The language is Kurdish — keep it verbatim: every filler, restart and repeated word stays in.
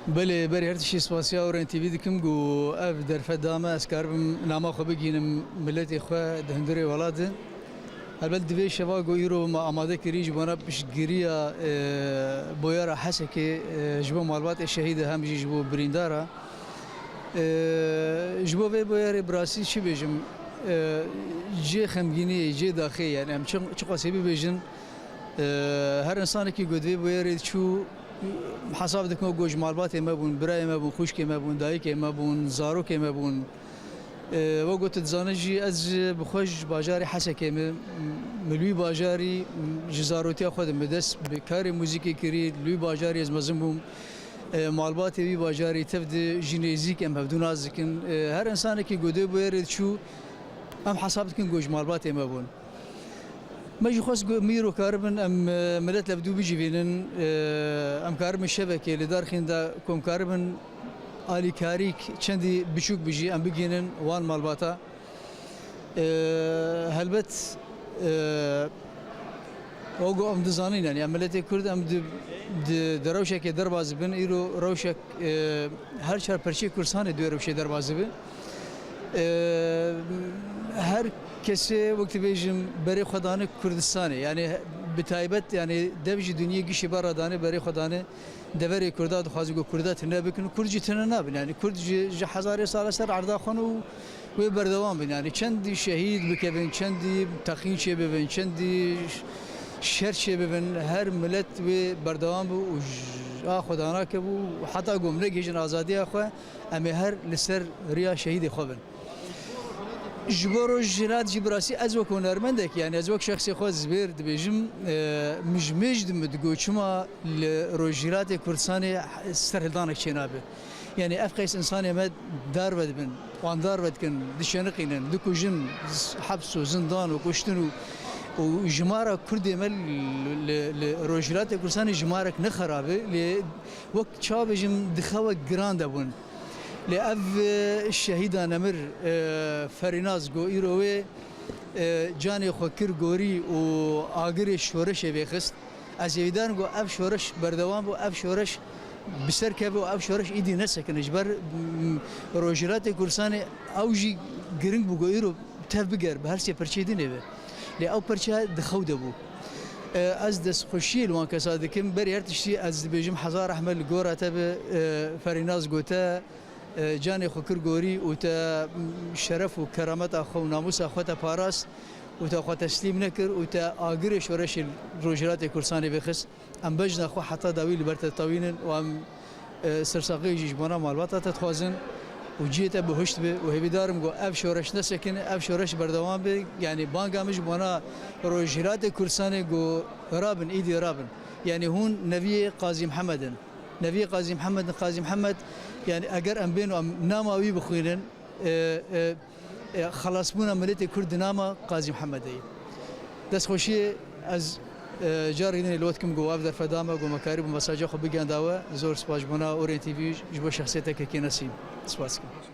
Belê, berî her tiştî spasiya Orient T V dikim ku ev derfet da me, ez karibim nama xwe bigihînim miletê xwe di hundirê welat de. Helbet di vê şeva ku îro me amade kirî ji bona piştgiriya, e, boyara Hesekê, e, ji bo malbatê şehîd e hem jî ji bo birîndara. E, ji bo vê boyarê bi rastî çi bêjim? E, cê xemgîniyê, cê daxê, yani em çi, çiqasî bibêjin, e, her insanekî ku di vê boyarê diçû, hesab dikin ku ji malbatê me bûn, birayê me bûn, xwişkê me bûn, dayikê me bûn, zarokê me bûn. E, wek ku tu dizanî jî ez bi xwe ji bajarê Hesekê me, min li wî bajarî, ji zarotiya xwe de min dest bi karê muzîkê kirî, li wî bajarî ez mezin bûm. E, malbatê wî bajarî tev de jî nêzîk em hevdû nas dikin. E, her insanekî ku di vê boyarê diçû, em hesab dikin ku ji malbatê me bûn. Me jî xwest ku em îro karibin em, e, milet li hevdû bicivînin, e, em karibin şevekê li darxîn de ku em karibin alîkarîk çendî biçûk bijî em bigihînin wan malbata. E, helbet, e, wek ku em dizanin, yani em miletê Kurd em di, di, di rewşekê derbas dibin, îro rewşek, e, her çar perçeyê Kurdistanê di wê rewşê derbas dibe. E, her kesê wek dibêjim berê xwe dane Kurdistanê. Yani bi taybet yani dev ji dinyê gişî berra dane berê xwe dane deverê Kurda, dixwazin ku Kurda tune bikin. Kurd jî tune nabin. Yani Kurd ji, ji hezarê sala ser erda xwe û wê berdewam bin. Yani çendî şehîd bikevin, çendî texîn çêbibin, çendî şer çêbibin, her milet wê berdewam bû û ji a xwe danake bû. Heta ku em negihîjin azadiya xwe, em ê her li ser riya şehîdê xwe bin. Ji bo Rojhilat jî bi rastî ez wek hunermendek, yani ez wek şexsê xwe Zibêr dibêjim, e, mijmêj di min digot çima li Rojhilatê Kurdistanê serhildanek çênabe. Yani ev qeys insanê me darve dibin, wan darve dikin, dişeniqînin, dikujin, z-, heps û zindan û kuştin û, û jimara Kurdê me li, li, li Rojhilatê Kurdistanê jimarek ne xerab e, lê wek çawa bêjim di xewa giran de bûn. Lê ev, e, şehîda nemir, e, Ferînaz ku îro wê, e, canê xwe kir gorî û agirê şoreşê vêxist. Ez hêvîdar im ku ev şoreş berdewam bû, ev şoreş bi ser keve û ev şoreş îdî nesekine. Ji ber, m, Rojhilatê Kurdistanê ew jî giring bû ku îro tev biger, bi her sê perçeyê dinê be. Lê ew perçeya di xew de bû. E, ez destxweşiyê li wan kesa dikim. Berî her tiştî ez dibêjim hezar rehmet li gora te be, e, Ferînaz gote, e, canê xwe kir gorî û te, m, şeref û kerameta xwe û namûsa xwe te parast û te xwe teslîm nekir û te agirê şoreşê Rojhilatê Kurdistanê vêxist. Em bejna xwe heta dawî li ber te ditewînin û em, e, sersaxiyê jî ji bona malbata te dixwazin û cihê te bihuşt be û hêvîdar im ku ev şoreş nesekine, ev şoreş berdewam be. Yanî banga min ji bona Rojhilatê Kurdistanê ku rabin, îdî rabin. Yanî hûn neviyê Qazî Mihemed in. Neviyê Qazî Mihemed in, Qazî Mihemed, yanî eger em bên û em nama wî bixwînin, e, e, e, xelasbûna miletê Kurd di nama Qazî Mihemedê ye. Destxweşiyê ez, e, carî din ê li we dikim ku ev derfet da me, ku me karîbû mesaja xwe bigihenda we. Zor spas ji bona Orient T V, ji bo şexsiyeteke kênesîn. Spas dikim.